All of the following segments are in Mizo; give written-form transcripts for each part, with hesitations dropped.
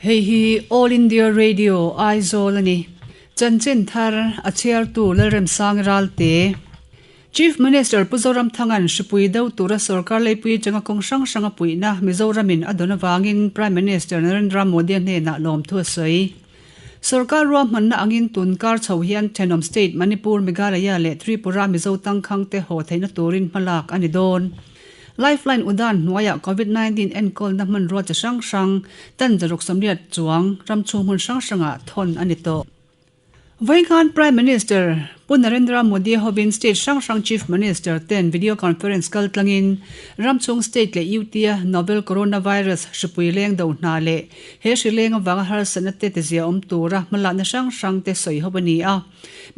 Hei hi All India Radio Aizawl a ni. Chanchin thar a chhiartu Lalremsang Ralte. Chief Minister Pu Zoramthanga'n hripui do tura sorkar leipui atanga kawng hrang hranga puihna Mizoramin a dawn avangin Prime Minister Narendra Modi-a hnenah lawmthu a sawi. Sorkar ruahmanna angin tun kar chho hian thenawm state Manipur, Meghalaya leh Tripura Mizo tangkhangte haw theihna turin hmalak a ni dawn. Lifeline Udan hnuaiah Covid 19 enkawlna hmanrua chi hrang hrang tan zaruk 80 chuang ram chhung hmun hrang hrangah thawn a ni tawh. Vawinkhan Prime Minister Pu Narendra Modi hovin state hrang hrang Chief Minister ten video conference kal tlangin ram chhung state leh UT-a novel coronavirus hripui leng do hna leh he hri leng avanga harsatna te tizia awm tura hmalakna hrang hrang te sawi ho a ni a.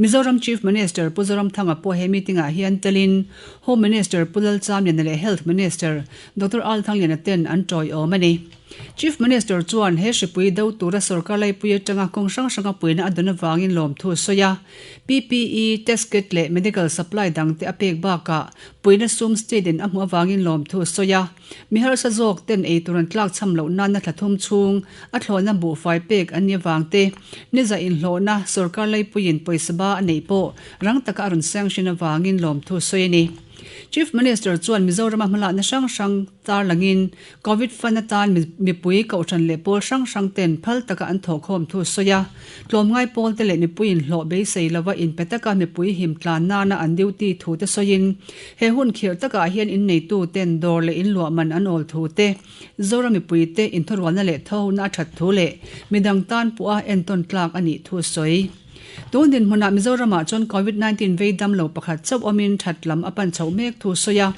Mizoram Chief Minister Pu Zoramthanga pawh he meeting ah hian telin Home Minister Pu Lalchamliana leh Health Minister Doctor Al Thangliana ten an tawiawm a ni. Chief Minister chuan he hripui do tura sorkar laipui atanga kawng hrang hranga puihna a dawn avangin lawmthu a sawi a. PPE, test kit leh medical supply dangte a pek bakah puihna sum state in a hmuh avangin lawmthu a sawi a. Mi harsa zawk ten ei tur an tlak cham loh nana thla thum chhung a thlawhna buhfai pek an ni avangte niza inhlawhna sorkar laipuiin pawisa ba a neih pawh rang taka a rawn sanction avangin lawmthu a sawi a ni. Chief Minister chuan Mizorama hmalakna hrang hrang tarlangin Covid fund atan mipui kohhran leh pawl hrang hrang ten phal taka an thawhkhawm thu a sawi a. Tlawmngai pawl te leh mipuiin hlawh beisei lova inpe taka mipui him tlan nana an duty thu te sawiin he hun khirh takah hian inneitu ten dawr leh inluah man an awl thu te, Zoram mipui te inthurualna leh thawhna a that thu leh midang tan pawha entawn tlak a nih thu a sawi. Tun dinhmunah Mizoramah chuan Covid 19 vei dam lo pakhat chauh awmin that lam a pan chhoh mek thu sawi a.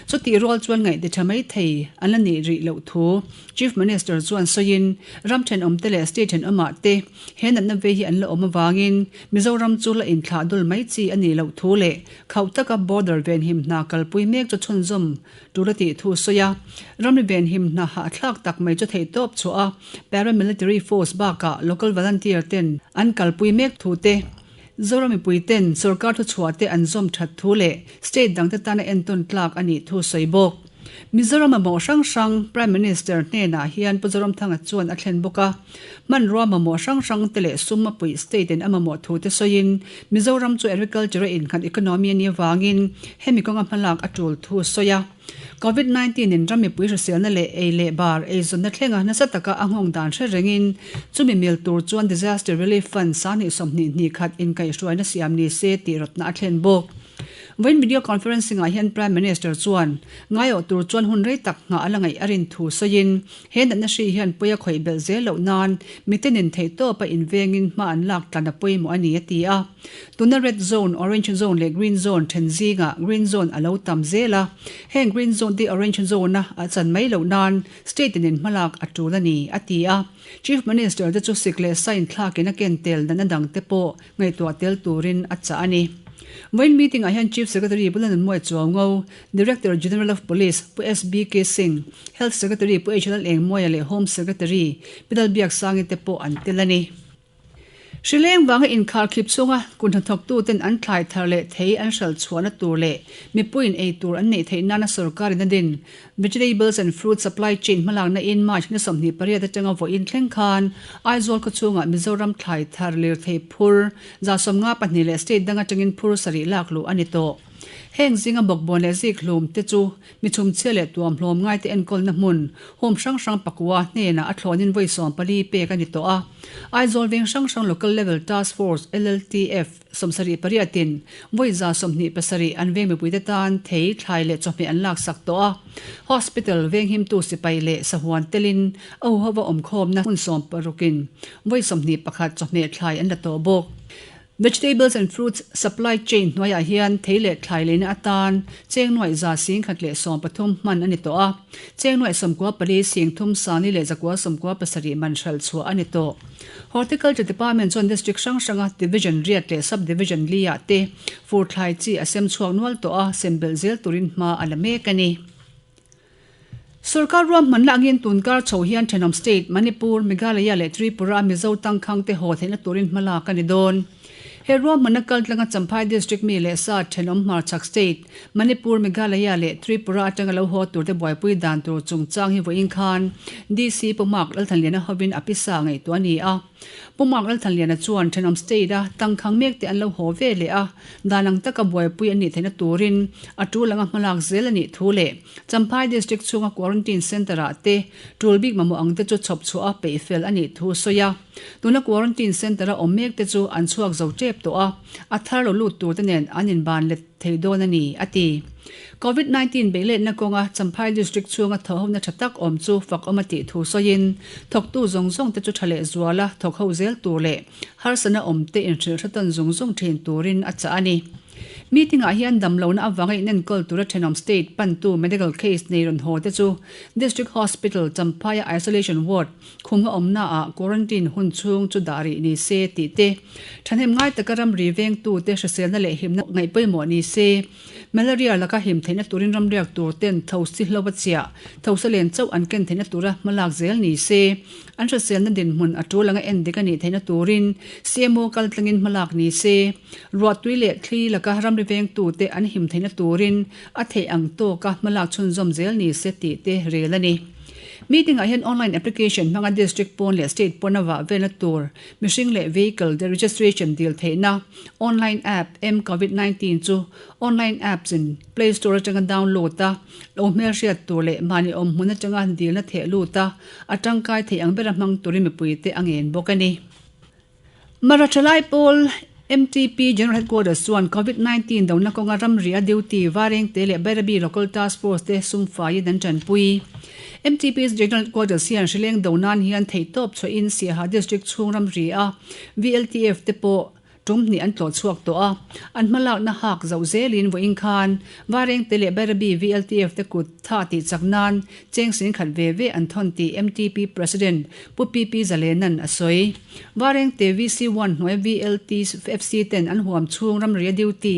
Chutih rual chuan ngaihti tha mai thei an la nih rih loh thu Chief Minister chuan sawiin ram thenawmte leh state thenawmah te he natna vei hi an la awm avangin Mizoram chu la inthlah dul mai chi a nih loh thu leh khauh taka border venhim hna kalpui mek chu chhunzawm Tul a tih thu sawi a, ramri venhim hna hahthlak tak mai chu theihtawp chhuah a, paramilitary force bakah local volunteer ten an kalpui mek thu te, Zoram mipui ten sorkar thuchhuah te an zawm that thu leh state dangte tana entawn tlak a nih thu sawi bawk. Mizoram mamawh hrang hrang Prime Minister hnenah hian Pu Zoramthanga chuan a thlen bawk a, hmanrua mamawh hrang hrang te leh sum a puih state in a mamawh thu te sawiin Mizoram chu agriculture a innghat economy a nih avangin hemi kawnga hmalak a tul thu a sawi a. Covid 19 in ram mipui hriselna leh ei leh bar eizawnna thlenga nasa taka a nghawng dan hre rengin chumi mil tur chuan Disaster Relief Fund 20 hnih khat inkaihhruaina siam ni se tih rawtna a thlen bawk. Vawiin video conferencing ah hian Prime Minister chuan ngaiawh tur chuan hun rei tak nghah a la ngaih a rin thu sawiin He natna hri hian pawi a khawih belh zel loh nan mitenin theihtawpa invengin hma an lak tlan a pawimawh a ni, a ti a. Tuna red zone, orange zone leh green zone then zingah green zone a lo tam zel a. Heng green zone te orange zone-a a chan mai loh nan state nen hmalak a tul a ni, a ti a. Chief Minister te chu sik leh sa inthlakin a ken tel natna dangte pawh ngaihtuah tel turin a chah a ni. Vawiin meeting-ah hian Chief Secretary Pu Lanunmuai Chuaungo, Director General of Police Pu SBK Singh, Health Secretary Pu HL Engmawia leh Home Secretary Pi Lalbiaksangi te pawh an tel a ni. Hrileng vanga inkharkhip chunga kut hnathawktuten an thlai thar leh thei an hralh chhuahna tur leh mipuiin ei tur an neih theih nana sorkarin a din Vegetables and Fruit Supply Chain hmalakna in March ni 28 atanga vawiin thleng khan Aizawl khawchhungah Mizoram thlai thar lirthei phur 54 leh state dang atangin phur sarih lak luh a ni tawh. Heng zinga bawkbawn leh zik hlum te chu mi chhumchhia leh tuamhlawm ngaite enkawlna hmun, home hrang hrang pakua hnenah a thlawnin vawi 14 pek a ni tawh a. Aizawl veng hrang hrang Local Level Task Force, LLTF, 78 in vawi 27 an veng mipuite tan thei, thlai leh chawhmeh an laksak tawh a. Hospital venghimtu sipai leh sahuan telin a huhova awmkhawmna hmun 60 in vawi 21 chawhmeh thlai an la tawh bawk. Vegetables and Fruits Supply Chain hnuaiah hian thei leh thlai leina atan cheng nuaih 113 hman a ni tawh a, cheng nuaih 94 sing thum sani leh 997 man hralh chhuah a ni tawh. Horticulture Department chuan District hrang hranga Division riat leh Sub Division li-ah te fur thlai chi a sem chhuak nual tawh a, sem belh zel turin hma a la mek a ni. Sorkar ruahmanna angin tunkar chho hian thenawm state Manipur, Meghalaya leh Tripura a Mizo tangkhangte haw theihna turin hmalak a ni dawn. He ruahmanna kaltlanga Champhai District mi leh sa thenawm hmarchhak state, Manipur, Meghalaya leh Tripura atanga lo haw turte buaipui dan tur chungchang hi vawiin khan DC Pu Mark Lalthanliana hovin a pisa ngaihtuah a ni a. Pu Mark Lalthanliana chuan thenawm state-a tangkhang mekte an lo haw ve leh a, dan ang taka buaipui an nih theihna turin a tul anga hmalak zel a nih thu leh Champhai District chhunga Quarantine Centre-ah te tul bik mamawh ang te chu chhawp chhuah a peih fel a nih thu a sawi a. Tuna Quarantine Centre-a awm mek te chu an chhuak zo tep tawh a, a thar lo lut tur te nen an inban let thei dawn a ni, a ti. Covid 19 beihletna kawnga Champhai District chhunga thawhhona tha tak awm chu fak awm a tih thu sawiin, thawktu zawng zawng te chu tha leh zuala thawk ho zel tur leh harsatna awm te inhrilh hre tawn zung zung thin turin a chah a ni. Meeting ah hian damlohna avanga inenkawl tura thenawm state pantu medical case nei rawn haw te chu District Hospital Champhaia Isolation Ward khum a awmna ah quarantine hun chhung chu dah rih ni se tih te, thahnem ngai taka ramri vengtu te hriselna leh himna ngaih pawimawh ni se, malaria laka him theihna turin ramriak tur ten thosi hlo a chiah, thosa len chauh an ken theihna tura hmalak zel ni se, an hriselna dinhmun a tul anga en dik a nih theihna turin CMO kaltlangin hmalak ni se, ruahtui leh thli laka ramri vengtu te an him theihna turin a theih ang tawka hmalak chhunzawm zel ni se tih te rel a ni. Meeting ah hian online application hmanga district pawn leh state pawn a vah velna tur mihring leh vehicle te registration dil theihna online app mCovid 19 chu online apps in play store atanga download a lo hmelhriat tur leh mahni awm hmun atanga dilna theh lut a a tangkai theih ang bera hmang turin mipui te a ngen bawk a ni. Mara Thalai Pawl, MTP, General Headquarters chuan Covid 19 dona kawnga ramri a duty Varengte leh Bairabi Local Task Force te sum faiin an tanpui. MTP General Headquarters hian hrileng do nan hian theihtawp chhuahin Siaha District chhung ramri a VLTF te pawh tum hnih an tlawh chhuak tawh a, an hmalakna hak zoh zelin vawiin khan Varengte leh Bairabi VLTF te kut tha tih chak nan Cheng sing khat ve ve an thawn tih MTP President Pu PP Zalena'n a sawi. Varengte VC One hnuaia VLTFC ten an huam chhung ramria duty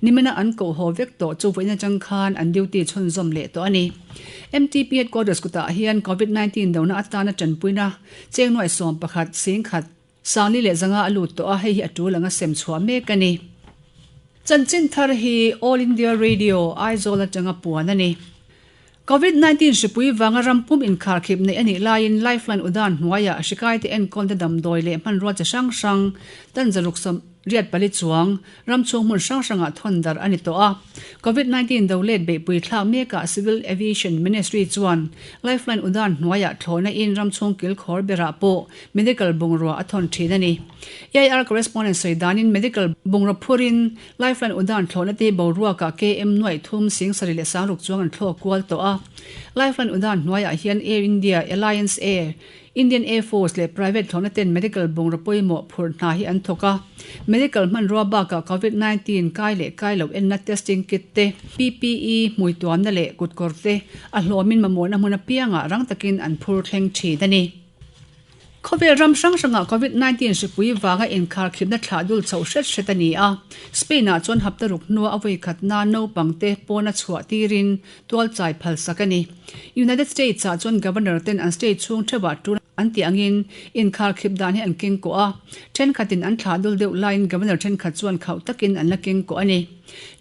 nimina an koh haw vek tawh chu vawiin atang khan an duty chhunzawm leh tawh a ni. MTP Headquarters kutah hian Covid 19 dona atana tanpuina cheng nuaih 11 sing khat Sangli leh zanga a lut tawh a, hei hi a tul anga sem chhuah mek a ni. Chanchin thar hi All India Radio, Aizawl atanga puan a ni. Covid 19 hripui vanga ram pum inkharkhip neih a nih laiin Lifeline Udan hnuaiah hrikaite enkawlna damdawi leh hmanrua chi hrang hrang tan zaruk 84 chuang ram chhung hmun hrang hrangah thawn darh a ni tawh a. Covid 19 do let beihpui thlak mekah Civil Aviation Ministry chuan Lifeline Udan hnuaiah thlawhna in ram chhung kilkhawr berah pawh Medical bungrua a thawn thin a ni. AIR correspondent sawi danin medical bungraw phurin Lifeline Udan thlawhna te hi boruakah KM nuaih thum sing sarih leh sangruk chuang an thlawk kual tawh a. Lifeline Udan hnuaiah hian Air India, Alliance Air, Indian Air Force leh private thlawhna ten medical bungraw pawimawh phurh hna hi an thawk a. Medical hmanrua bakah Covid 19 kai leh kai loh enna testing kit te, PPE hmuituamna leh kutkawr te a hlawmin mamawhna hmun apiangah rang takin an phur thleng thin a ni. Khawvel ram hrang hrangah Covid 19 hripui vanga inkharkhipna thlah dul chhoh hret hret a ni a. Spain-ah chuan hapta ruk hnua a vawi khatna naupangte pawna chhuah tirin tual chai phalsak a ni. United States-ah chuan Governor ten an state chhung theuhah tul an tih angin inkharkhip dan hi an keng kawh a. Thenkhatin an thlah dul deuh laiin Governor thenkhat chuan khauh takin an la keng kawh a ni.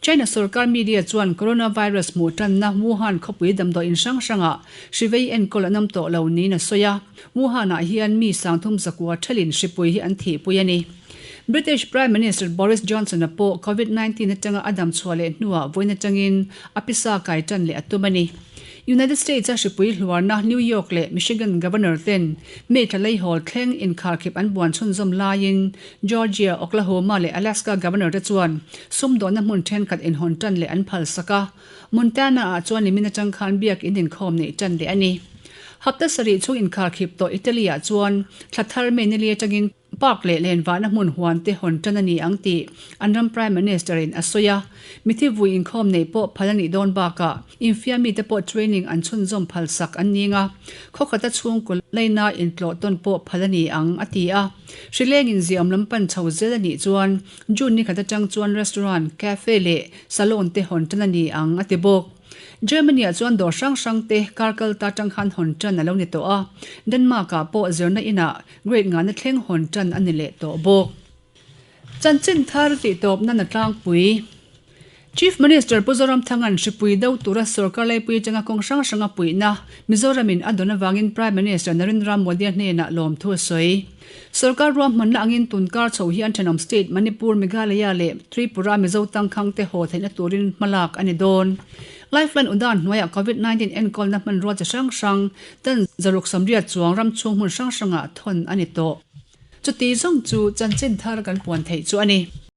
China sorkar media chuan coronavirus hmuh tanna Wuhan khawpui damdawiin hrang hrangah hrivei enkawl an awm tawh lo niin a sawi a. Wuhan-ah hian mi sangthum zakua thelin hripui hi an thihpui a ni. British Prime Minister Boris Johnson-a pawh Covid 19 atanga a dam chhuah leh hnuah vawiin atangin a pisa kai tan leh a tum a ni. United States-a hripui hluarna New York leh Michigan Governor ten May thla leihawl thleng inkharkhip an buan chhunzawm laiin Georgia, Oklahoma leh Alaska Governor te chuan sumdawnna hmun thenkhat inhawn tan leh an phalsak a. Montana-ah chuan nimin atang khan biak in inkhawm neih tan leh a ni. Hapta sarih chhung inkharkhip tawh Italy-ah chuan thla thar May nili atangin Park leh lenvahna hmun huan te hawn tan a ni ang tih an ram Prime Minister in a sawi a. Mithi vui inkhawm neih pawh phal a nih dawn bakah infiammi te pawh training an chhunzawm phal sak an ning a, khawkhata chhungkaw laina intlawh tawn pawh phal a ni ang, a ti a. Hrileng in ziaawm lam pan chho zel a nih chuan June ni khat atang chuan restaurant, cafe leh salon te hawn tan a ni ang, a ti bawk. Germany-ah chuan dawr hrang hrang te kar kal ta tang khan hawn tan a lo ni tawh a, Denmark-ah pawh zirna inah Grade ngana thleng hawn tan a ni leh tawh bawk. Chanchin thar tihtawp nan a tlangpui. Chief Minister Pu Zoramthanga'n hripui do tura sorkar laipui atanga kawng hrang hranga puihna Mizoramin a dawn avangin Prime Minister Narendra Modi-a hnenah lawmthu a sawi. Sorkar ruahmanna angin tunkar chho hian thenawm state Manipur, Meghalaya leh Tripura Mizo tangkhangte haw theihna turin hmalak a ni dawn. Lifeline Udan hnuaiah Covid 19 enkawlna hmanrua chi hrang hrang tan 680 chuang ram chhung hmun hrang hrangah thawn a ni tawh. Chuti zawng chu chanchin thar kan puan theih chu a ni.